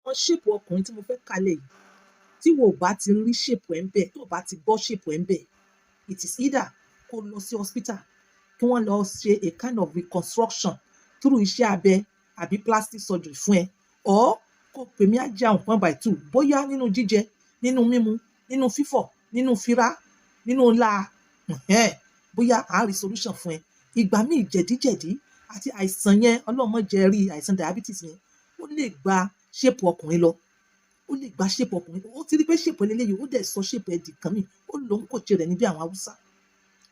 Àwọn shape ọkùnrin tí mo fẹ́ kalẹ̀ yìí, tí wo ò bá ti rí shape ẹ̀ ń bẹ̀, tó o bá ti gbọ́ shape ẹ̀ ń bẹ̀, it is either kó lọ sí hospital kí wọ́n lọ ṣe a kind of reconstruction through iṣẹ́ abẹ àbí plastic surgery fún ẹ, or kó pè mí, Hajia on point by two, bóyá nínú jíjẹ, nínú mímu, nínú fífọ̀, nínú fírá, nínú ńlá, bóyá a rí solution fún ẹ. Ìgbà míì, jẹ̀díjẹ̀dí àti àìsàn yẹn, Ọlọ́run má jẹ́ rí, àìsàn diabetes yẹn, ó lè gba shape ọkùnrin lọ, ó lè gba shape ọkùnrin. Ó ti rí pé shape eléyìí, ó dẹ̀ sọ shape ẹ̀ di kan míì, ó lò ń kò ṣe rẹ̀ ní bí àwọn Haúsá.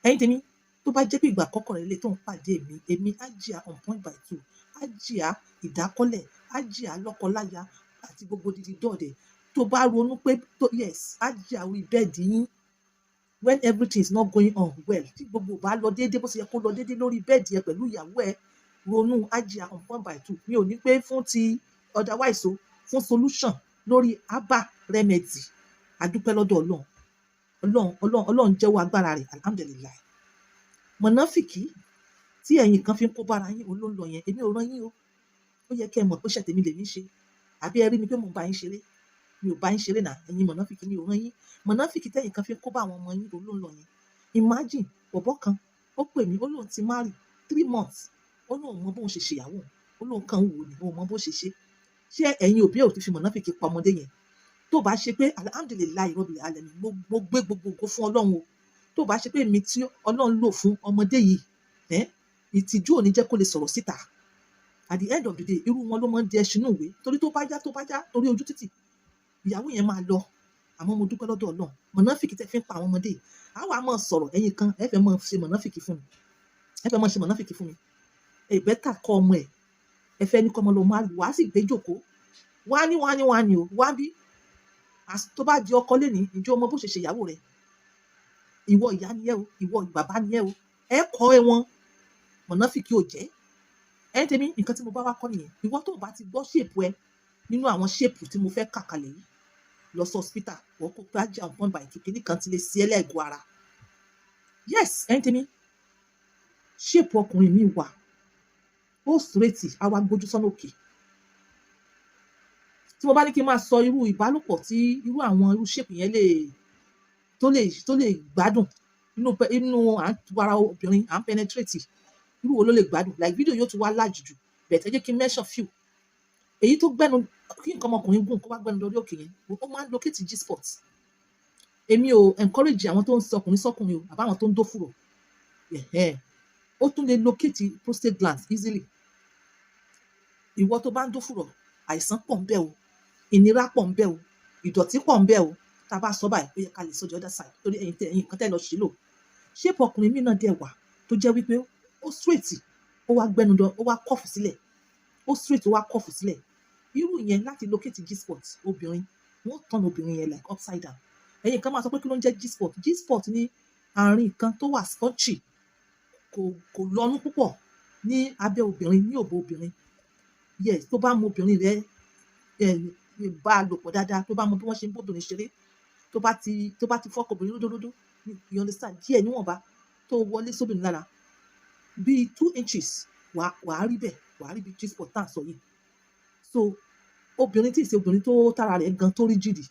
Ẹ̀yin tèmi, tó bá jẹ́ pé ìgbà àkọ́kọ́ rẹ̀ lè tó ń pàdé mi, èmi Hajia on point by two, Hajia ìdákọ́lẹ̀, Hajia lọ́kọláya àti gbogbo dídí dọ̀dẹ̀, tó bá ronú pé tó, yes, Hajia orí bed yín, when everything is not going on well, tí gbogbo ò bá lọ déédéé bó ṣe yẹ kó lọ déédéé lórí bed ẹ pẹ̀lú ìyàwó ẹ, ronú Hajia on point by two. Mi ò ní pé fún ti otherwise o, fún solution lórí herbal remedy. Adúpẹ́ lọ́dọ̀ Ọlọ́run. Ọlọ́run, Ọlọ́run, Ọlọ́run jẹ́wọ́ agbára rẹ̀, alhamdulillahi. Mọ̀nàfìkì tí ẹ̀yin kan fi ń kó bára yín, òun ló ń lọ yẹn. Èmi ò rán yín o. Ó yẹ kẹ́ ẹ mọ̀ pé iṣẹ́ tèmi lèmi ń ṣe. Àbí ẹ rí mi pé mò ń bá yín ṣeré? Mi ò bá yín ṣeré náà. Ẹ̀yin mọ̀nàfìkì, mi ò rán yín. Mọ̀nàfìkì tẹ́yin kan fi ń kó bá àwọn ọmọ yín, òun ló ń lọ yẹn. Imagine, bọ̀bọ́ kan ó pè mí, ó lóun ti marry 3 months, ó lóun mọ bóun ṣe ṣèyàwó, ó lóun kàn ń wò ní òun mọ bó ṣe ṣe. Ṣé ẹ̀yin òbí ẹ̀ ò ti fi mọ̀nàfìkì pa ọmọdé yẹn? Tó bá ṣe pé, alhamdulillahi rabbil alamin, mo gbé gbogbo ògo fún Ọlọ́run o, tó bá ṣe pé èmi tí Ọlọ́run lò fún ọmọdé yìí, ẹ́ ìtìjú ò ní jẹ́ kó lè sọ̀rọ̀ síta. At the end of the day, irú wọn ló máa ń di ẹṣin inú ìwé, torí tó bá yá, tó bá yá, torí ojú títì, ìyàwó yẹn máa lọ. Àmọ́ mo dúpẹ́ lọ́dọ̀ Ọlọ́run. Mọ̀nàfìkì tẹ́ fi ń pa àwọn ọmọdé yìí, á wàá máa sọ̀rọ̀. Ẹ̀yin kan, ẹ fẹ́ máa ṣe mọ̀nàfìkì fún mi, ẹ fẹ́ máa ṣe mọ̀nàfìkì fún mi. Ẹ better kọ́ ọmọ ẹ̀. Ẹ fẹ́ ní kọ́ ọmọ lọ máa wàá sì gbé jòkó wá ní wá ní wá ní o wá bí. Tó bá di ọkọ lénìí, ǹjẹ́ o mọ bó ṣe ṣe ìyàwó rẹ̀? Ìwọ ìyá ni ẹ o, ìwọ bàbá ni ẹ o, ẹ kọ́ ẹ wọn. Mọ̀nàfìkì ò jẹ́. Ẹ̀yin tèmi, nǹkan tí mo bá wá kọ́ nìyẹn. Ìwọ tó o bá ti gbọ́ shape ẹ nínú àwọn shape tí mo fẹ́ kà kalẹ̀ yìí, lọ sí hospital, wọ́n kó pé Hajia on point by two, kìíní kan ti lè sí ẹlẹ́gùn ara. Yes, ẹ̀yin tèmi, shape ọkùnrin mi wà, ó straight, á wá gbójú sọ́nà òkè. Tí mo bá ní kí n máa sọ irú ìbálòpọ̀ tí irú àwọn irú shape yẹn lè tó lè gbádùn inú à ń tu ara obìnrin, à ń penetrate, irú wo ló lè gbádùn, like video yóò tún wá large jù, but ẹ jẹ́ kí n mention few. Èyí tó gbẹ́nu kí nǹkan ọmọkùnrin gùn, kó wá gbẹ́nu lórí òkè yẹn, ó máa ń locate G-spot. Èmi ò encourage àwọn tó ń sọkùnrin sọkùnrin o, àbáwọn tó ń dófùrò. Ẹ̀hẹ́n. Ó tún lè locate prostate gland easily. Ìwọ tó bá ń dófùrò, àìsàn pọ̀ ń bẹ o, ìnira pọ̀ ń bẹ o, ìdọ̀tí pọ̀ ń bẹ o. Tá a bá sọ báyìí, ó yẹ ká lè sọ the other side, torí ẹ̀yin tẹ ẹ̀yin kan tẹ́ lọ sí lò. Shape ọkùnrin mi náà dẹ̀ wà tó jẹ́ wípé ó straight, ó wá gbẹ́nu lọ, ó wá curve sílẹ̀. Ó straight, ó wá curve sílẹ̀. Irú yẹn, láti locate G-spot obìnrin, wọ́n turn obìnrin yẹn like upside down. Ẹ̀yin kan máa sọ pé, kí ló ń jẹ́ G-spot? G-spot ní àárín kan tó wà spongy, kò lọ́nú púpọ̀ ní abẹ́ obìnrin, ní òbò obìnrin. Yes, tó bá mọ obìnrin rẹ ẹ bá a lò pọ̀ dáadáa, tó bá mọ bí wọ́n ṣe ń bóbìnrin ṣeré, tó bá ti fọ́kọ obìnrin lódódódó, you understand, díẹ̀ níwọ̀nba tó wọlé sóbìnrin lára bíi 2 inches, wàá rí bẹ́ẹ̀, wàá rí bí G-spot tá à ń sọ yìí. So obìnrin tí ì ṣe obìnrin tó tára rẹ̀ gan, tó rí jìdì,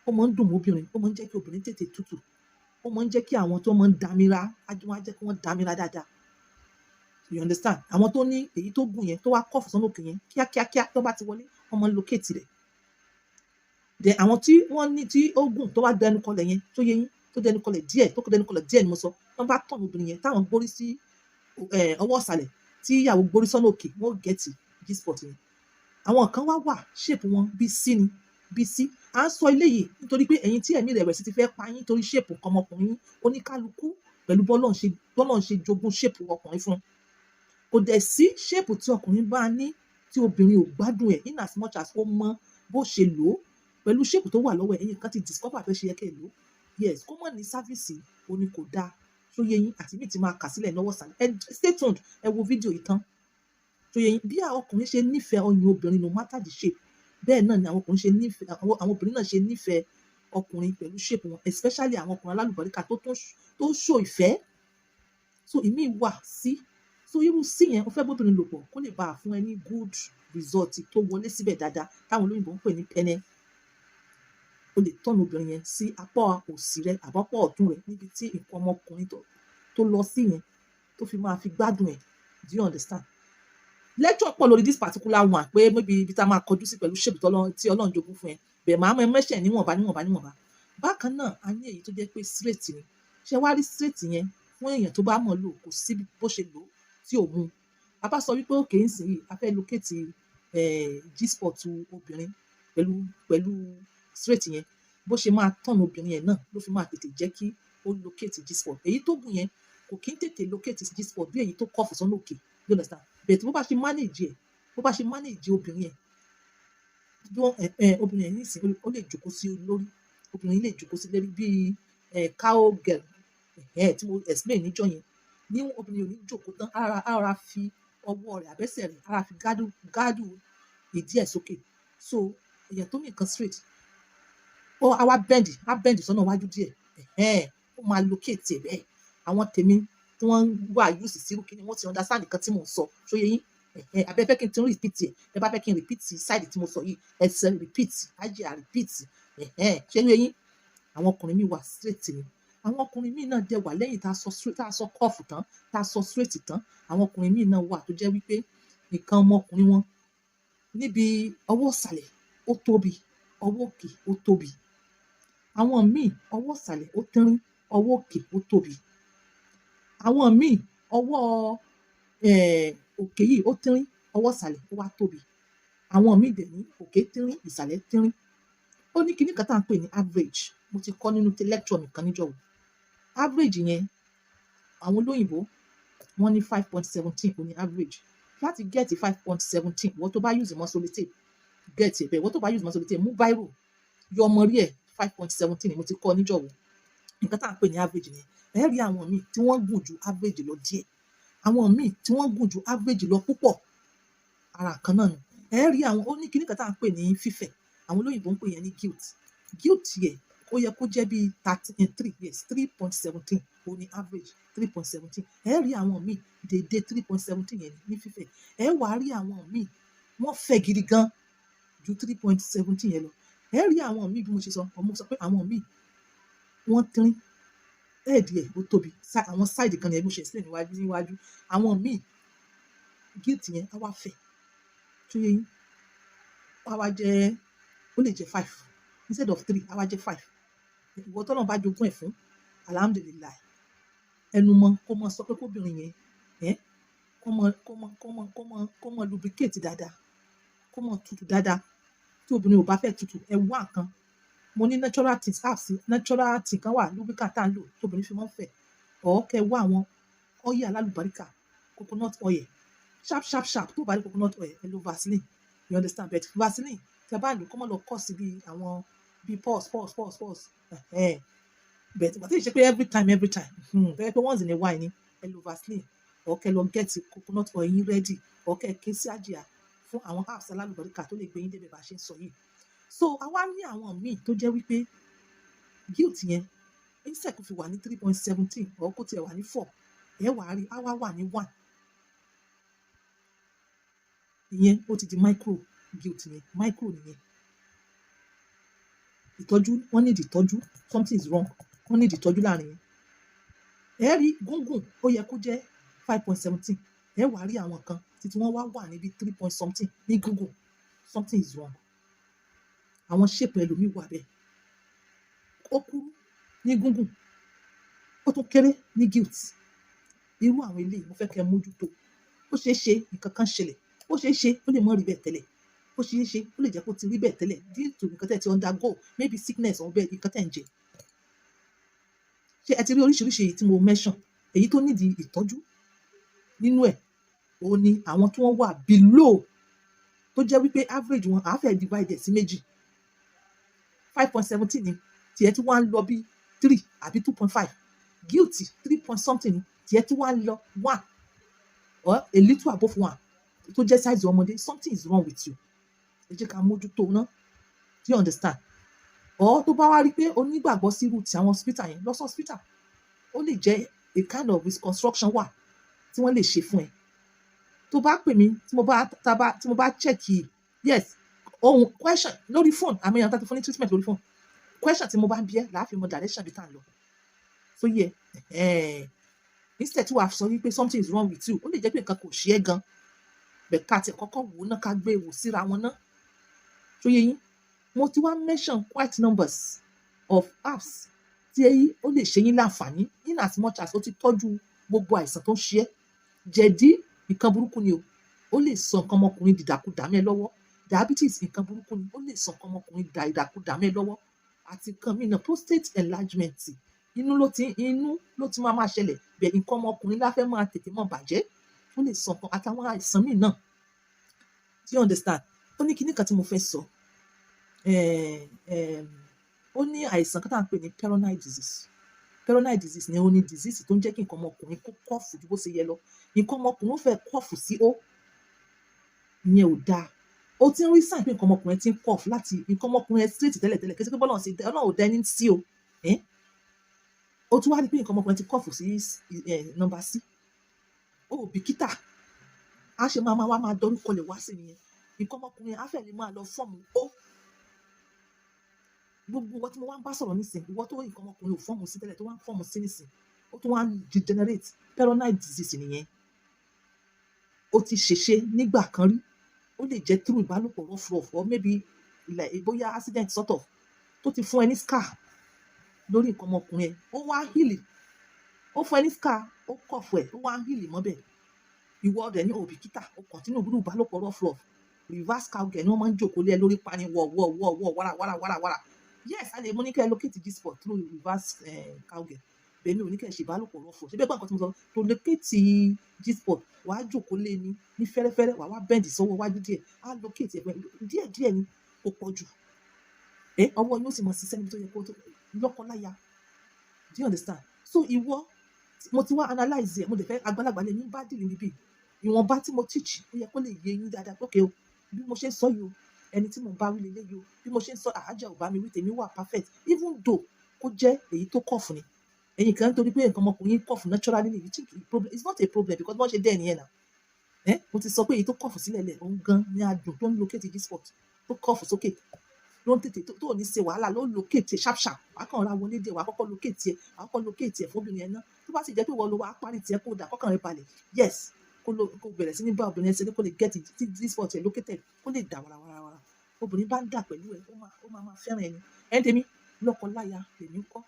ó máa ń dùn mọ́ obìnrin, ó máa ń jẹ́ kí obìnrin tètè tutù, ó máa ń jẹ́ kí àwọn tó máa ń damira, wọ́n á jẹ́ kí wọ́n damira dáadáa, you understand? Àwọn tó ní èyí tó gùn yẹn, tó wá curve sọ́nà òkè yẹn, kíákíákíá tó bá ti wọlé, wọ́n máa ń locate rẹ̀. Then àwọn tí wọ́n ní tí ó gùn, tó wá dẹnu kọlẹ̀ yẹn, tó yé yín, tó dẹnu kọlẹ̀ díẹ̀, tó dẹnu kọlẹ̀ díẹ̀ ni mo sọ, wọ́n bá turn obìnrin yẹn, táwọn gbórí sí ọwọ́ ìsàlẹ̀, tí ìyàwó gbórí sọ́nà òkè, wọ́n get G-spot yẹn. Àwọn kan wá wà, shape wọn bí C ni, bí C. À ń sọ eléyìí nítorí pé ẹ̀yin tí ẹ̀mí ìrẹ̀wẹ̀sì ti fẹ́ pa yín torí shape nǹkan ọmọkùnrin yín, oníkálukú pẹ̀lú bọ́lọ́run ṣe jogún shape ọkùnrin fún un. Kò dẹ̀ sí shape tí ọkùnrin bá ní tí obìnrin ò gbádùn ẹ̀, in as much as ó mọ bó ṣe lò ó pẹ̀lú shape tó wà lọ́wọ́ ẹ̀. Ẹ̀yin kan ti discover bó ṣe yẹ kẹ́ ẹ lò ó. Yes, kó mọ̀ ní service ó ní kò dáa. Ṣó yé yín? Àti mí ti máa kà sílẹ̀ lọ́wọ́ sàlẹ̀. Ẹ stay tuned, ẹ wo fídíò yìí tán. Ṣó yé yín? Bí àwọn ọkùnrin ṣe nífẹ̀ẹ́ ọyàn obìnrin, no matter the shape, bẹ́ẹ̀ náà ni àwọn ọkùnrin ṣe nífẹ̀ẹ́, àwọn obìnrin náà ṣe nífẹ̀ẹ́ ọkùnrin pẹ̀lú shape wọn, especially àwọn ọkùnrin alálùbáríkà tó show ìfẹ́. So ìmíì wà sí. So irú C yẹn, o fẹ́ bóbìnrin lò pọ̀ kó lè bá a fún ẹ ní good result tó wọlé síbẹ̀ dáadáa, táwọn olóyìnbó ń pè ní pene. O lè turn obìnrin yẹn sí apá òsì rẹ àbápọ̀ ọ̀tún rẹ níbi tí nǹkan ọmọkùnrin tó lọ sí yẹn tó fi máa fi gbádùn ẹ̀. Do you understand? Lecture pọ̀ lórí this particular one, pé maybe ibi tá a máa kọjú sí pẹ̀lú shape tí Ọlọ́run jogún fún ẹ bẹ́ẹ̀, máa mọ ẹmẹ́sẹ̀ níwọ̀nba, níwọ̀nba, níwọ̀nba. Bákan náà, a ní èyí tó jẹ́ pé straight ni. Ṣé wá rí straight yẹn, fún èèyàn tó bá mọ̀ lò, kò sí bó ṣe lò tí ò mú. A bá sọ wípé okay, nísìnyí a fẹ́ locate G-spot obìnrin pẹ̀lú straight yẹn, bó ṣe máa turn obìnrin yẹn náà ló fi máa tètè jẹ́ kí ó locate G-spot. Èyí tó gùn yẹn kò kí ń tètè locate G-spot bí èyí tó curve sọ́nà òkè, you understand? But bó bá ṣe manage ẹ̀, bó bá ṣe manage obìnrin yẹn, bí wọ́n ẹ obìnrin yẹn nísìnyí, ó lè jókòó sí lórí, obìnrin lè jókòó sí lórí bíi cow girl tí mo explain níjọ́ yẹn. Ní obìnrin ò ní jókòó tán, ara fi ọwọ́ rẹ̀ àbẹ́sẹ̀ rẹ̀, ara fi gádù gádù ìdí ẹ̀ sókè. So èèyàn tó ní nǹkan straight, ó á wá bend, á bend sọ́nà iwájú díẹ̀, ó máa locate ẹ̀ bẹ́ẹ̀. Àwọn tèmi tí wọ́n wà use sí irú kíni, wọ́n ti understand nǹkan tí mò ń sọ. Ṣó yé yín? Àbí ẹ fẹ́ kí n tún repeat ẹ̀? Ẹ bá fẹ́ kí n repeat side tí mo sọ yìí, ẹ sẹ repeat, á jẹ́ à repeat. Ṣé yé yín? Àwọn ọkùnrin míì wà, straight ni. Àwọn ọkùnrin míì náà dẹ̀ wà, lẹ́yìn tá a sọ straight, tá a sọ curve tán, tá a sọ straight tán, àwọn ọkùnrin míì náà wà tó jẹ́ wípé nǹkan ọmọkùnrin wọn níbi ọwọ́ ìsàlẹ̀ ó tóbi, ọwọ́ òkè ó tóbi. Àwọn míì, ọwọ́ ìsàlẹ̀ ó tínrín, ọwọ́ òkè ó tóbi. Àwọn míì, ọwọ́ òkè yìí ó tínrín, ọwọ́ ìsàlẹ̀ ó wá tóbi. Àwọn míì dẹ̀ ní òkè tínrín, ìsàlẹ̀ tínrín. Ó ní kinní kan tá à ń pè ní average. Mo ti kọ́ nínú lecture mi kan níjọ́wọ́. Average yẹn, àwọn olóyìnbó wọ́n ní 5.17 ó ní average. Láti get 5.17, ìwọ tó bá use mọ́ sellotape, get ẹ̀ bẹ́ẹ̀. Ìwọ tó bá use mọ́ sellotape, mú bírò, yọ ọmọ rí ẹ̀. 5.17 ni mo ti kọ́ níjọ́wọ́. Nǹkan tá à ń pè ní average nìyẹn. Ẹ rí àwọn míì tí wọ́n gùn ju average lọ díẹ̀, àwọn míì tí wọ́n gùn ju average lọ púpọ̀, ara kan náà nù. Ẹ rí àwọn, ó ní kinní kan tá à ń pè ní fífẹ̀, àwọn olóyìnbó ń pè yẹn ní girth. Girth yẹ ó yẹ kó jẹ́ bíi 13, three, yes, 3.17 ó ní average, 3.17. Ẹ rí àwọn míì, dédé 3.17 yẹn ní fífẹ̀. Ẹ wàá rí àwọn míì, wọ́n fẹ̀ gidi gan ju 3.17 yẹn lọ. Ẹ rí àwọn míì, bí mo ṣe sọ, mo sọ pé àwọn míì wọ́n tínrín, head ẹ̀ ó tóbi, àwọn side kan yẹn, mo ṣe explain níwájú níwájú. Àwọn míì, girth yẹn á wá fẹ̀ tó yẹ yín, á wá jẹ́, ó lè jẹ́ 5 instead of 3, á wá jẹ́ 5. Ìwọ tọ́lọ́run bá jogún ẹ̀ fún, alhamdulillahi, ẹnu mọ́ kó mọ sọ pé kóbìnrin yẹn ẹ́ kó mọ lubricate dáadáa, kó mọ tutù dáadáa. Tí obìnrin ò bá fẹ́ tutù, ẹ wá nǹkan. Mo ní natural things, herbs, natural thing kan wà, lubricant tá à ń lò tóbìnrin fi máa ń fẹ̀, or kẹ́ wá àwọn oil alálùbáríkà, coconut oil, sharp sharp sharp. Tó bá rí coconut oil, ẹ lo Vaseline, you understand? But Vaseline tí a bá lò, kó má lọ cause bí àwọn bí pause pause pause pause. But ìgbà tí ì ṣe pé every time every time, bẹ́ẹ̀ pé once in a while ni, ẹ lo Vaseline or kẹ́ lọ get coconut oil yín ready, or kẹ́ ké sí àjíà fún àwọn herbs alálùbáríkà tó lè gbé yín débẹ̀ bá a ṣe ń sọ yìí. So àwa ní àwọn míì tó jẹ́ wípé girth yẹn, instead kó fi wà ní 3.17 or kó tiẹ̀ wà ní 4, ẹ wà á rí á wá wà ní 1. Ìyẹn ó ti di micro girth yẹn, micro nìyẹn. Ìtọ́jú, wọ́n need ìtọ́jú. Something is wrong, wọ́n need ìtọ́jú láàrin yẹn. Ẹ rí gúngùn, ó yẹ kó jẹ́ 5.17, ẹ wàá rí àwọn kan títí wọ́n wá wà níbi three point something ní gúngùn. Something is wrong. Àwọn shape ẹlòmíì wà bẹ́ẹ̀, ó kúrú ní gúngùn, ó tún kéré ní girth. Irú àwọn eléyìí, mo fẹ́ kẹ́ ẹ mójútó. Ó ṣeé ṣe nǹkan kan ṣẹlẹ̀, ó ṣeé ṣe ó lè má rí bẹ́ẹ̀ tẹ́lẹ̀, ó ṣeé ṣe ó lè jẹ́ kó ti rí bẹ́ẹ̀ tẹ́lẹ̀ due to nǹkan tẹ́ ti undergo, maybe sickness or bẹ́ẹ̀ nǹkan tẹ́ ń jẹ. Ṣé ẹ ti rí oríṣiríṣi èyí tí mo mention? Èyí tó nídìí ìtọ́jú nínú ẹ̀, òun ni àwọn tí wọ́n wà below, tó jẹ́ wípé average wọn, àá fẹ́ divide ẹ̀ sí méjì. 5.17 ni tiẹ̀, tí wọ́n á lọ bí 3 àbí 2.5. Girth three point something ni tiẹ̀, tí wọ́n á lọ 1 or a little above 1, tó jẹ́ size ọmọdé. Something is wrong with you. Ẹ jẹ́ ká mójútó ná. Do you understand? Or tó bá wá rí pé onígbàgbọ́ sí irú ti àwọn hospital yẹn, lọ sí hospital. Ó lè jẹ́ a kind of reconstruction wà tí wọ́n lè ṣe fún ẹ. Tó bá pè mí, tí mo bá tá bá tí mo bá check, yes, ohun question lórí phone, àmì èèyàn tá ti fún ní treatment lórí phone, question tí mo bá ń bí ẹ làá fi mọ direction bí tá à ń lọ. So yẹ instead tí wàá sọ wípé something is wrong with you, ó lè jẹ́ pé nǹkan kò ṣe é gan bẹ́ẹ̀, ká tiẹ̀ kọ́kọ́ wò ó ná, ká gbé wò síra wọn ná. Tó yé yín? Mo ti wá mention quite numbers of herbs tí ó lè ṣe yín láǹfààní, in as much as ó ti tọ́jú gbogbo àìsàn tó ń ṣe ẹ́. Jẹ̀dí, nǹkan burúkú ni o, ó lè sọ nǹkan ọmọkùnrin dìdàkudà mẹ́ ẹ lọ́wọ́. Diabetes, nǹkan burúkú ni, ó lè sọ nǹkan ọmọkùnrin dà ìdàkudà mẹ́ ẹ lọ́wọ́, àti nǹkan míì náà. Prostate enlargement, inú ló ti máa máa ṣẹlẹ̀ bẹ́ẹ̀, nǹkan ọmọkùnrin láfẹ́ máa tètè máa bàjẹ́. Ó lè sọ nǹkan àtàwọn àìsàn míì náà. Do you understand? Ó ní kinní kan tí mo fẹ́ sọ. Ó ní àìsàn kan tá à ń pè ní Peyronie disease. Peyronie disease ni, ó ní disease tó ń jẹ́ kí nǹkan ọmọkùnrin kó curve ju bó ṣe yẹ lọ. Nǹkan ọmọkùnrin ó fẹ́ curve sí ó, ìyẹn ò dáa. Ó ti ń rí sign pé nǹkan ọmọkùnrin ti ń curve láti nǹkan ọmọkùnrin ẹ straight tẹ́lẹ̀tẹ́lẹ̀, kí ẹ ṣe pé bọ́lá ṣe Ọlọ́run ò dá ẹni sí o. Ó tún wá rí pé nǹkan ọmọkùnrin ti curve sí number C, ó ò bìkítà, á ṣe máa wá máa dorí kọlẹ̀ wá sí nìyẹn. Nǹkan ọmọkùnrin á fẹ́ lè máa lọ form ó. Gbogbo ìwọ tí mo wá ń bá sọ̀rọ̀ nísìn, ìwọ tó nǹkan ọmọkùnrin ò form sí tẹ́lẹ̀, tó wá ń form sí nísìn, ó tún wá ń degenerate, Peyronie disease nìyẹn. Ó ti ṣèṣe nígbà kan rí, ó lè jẹ́ through ìbálòpọ̀ rough rough, or maybe like bóyá accident sort of, tó ti fún ẹ ní scar lórí nǹkan ọmọkùnrin ẹ, ó wá heal, ó fún ẹ ní scar, ó curve ẹ, ó wá heal mọ́bẹ̀. Ìwọ ọdẹ ní òbíkítà, ó continue gbúdú ìbálòpọ̀ rough rough, reverse cowgirl ni wọ́n máa ń jókòó lé ẹ lórí pani wọ̀ wọ̀ wọ̀ wọ̀ wàrà wàrà wàrà wàrà. Yes, a lè mú ní kẹ́ ẹ locate G-spot through reverse cowgirl bẹ́ẹ̀ mi ò ní kẹ́ ẹ ṣe ìbálòpọ̀ rough rough. Ṣé bẹ́ẹ̀ gbọ́ nǹkan tí mo sọ? To locate G-spot, wàá jókòó lé ní fẹ́rẹ́fẹ́rẹ́, wàá wá bend sọ́wọ́ wájú díẹ̀, á locate ẹ̀ pẹ̀lú díẹ̀ díẹ̀ ni, kò pọ̀ jù. Ẹ ọwọ́ yóò sì mọ̀ ṣiṣẹ́ níbi tó yẹ kó tó lọ́kọ-láya. Do you understand? So ìwọ, mo ti wá analyze ẹ̀, mo dẹ̀ fẹ́ àgbàlagbà lè ní bá dìrì níbí. Ìwọ̀nba tí mo teach, ó yẹ kó lè yé yín dáadáa pé okay o, bí mo ṣe ń sọ yìí o, ẹni tí mo ń bá wí leléyìí o, bí mo ṣe ń sọ àájà ò bá mi wí, tèmi wà perfect, even though kó jẹ́ èyí tó curve ni. Ẹ̀yin kan nítorí pé nǹkan ọmọkùnrin yín curve naturally, you think the problem, it's not a problem, because wọ́n ṣe dẹ́ ẹnìyẹn náà. Ẹ́ mo ti sọ pé èyí tó curve sílẹ̀ lẹ̀, òun gan ní adùn tó ń locate G-spot. Tó curve sókè ló ń tètè tó ò ní ṣe wàhálà, ló locate sharp sharp. Wàá kàn ra wọlé díẹ̀, wàá kọ́kọ́ locate ẹ̀, wàá kọ́kọ́ locate ẹ̀ fóbìnrin ẹ̀ náà. Tó bá sì jẹ́ pé ìwọ ló wàá parí tiẹ̀, kó dà kọ́kàn rẹ̀ balẹ̀, yes, kó lo kó bẹ̀rẹ̀ sí ní bá obìnrin ẹ̀ ṣeré, kó lè get tí G-spot ẹ̀ located, kó lè dà wàràwàrà. Obìnrin bá ń dà pẹ̀lú ẹ̀, ó máa máa fẹ́ràn ẹni ẹni tèmi lọ́kọ láya lèmi ń kọ́.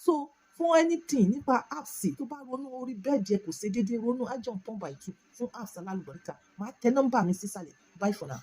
So fún anything nípa herbs, tó bá ronú orí bed ẹ kò ṣe déédéé, ronú Ajon Pump by Two fún herbs alálùbáríkà. Máa tẹ nọ́mbà mi sísàlẹ̀. Bye for now.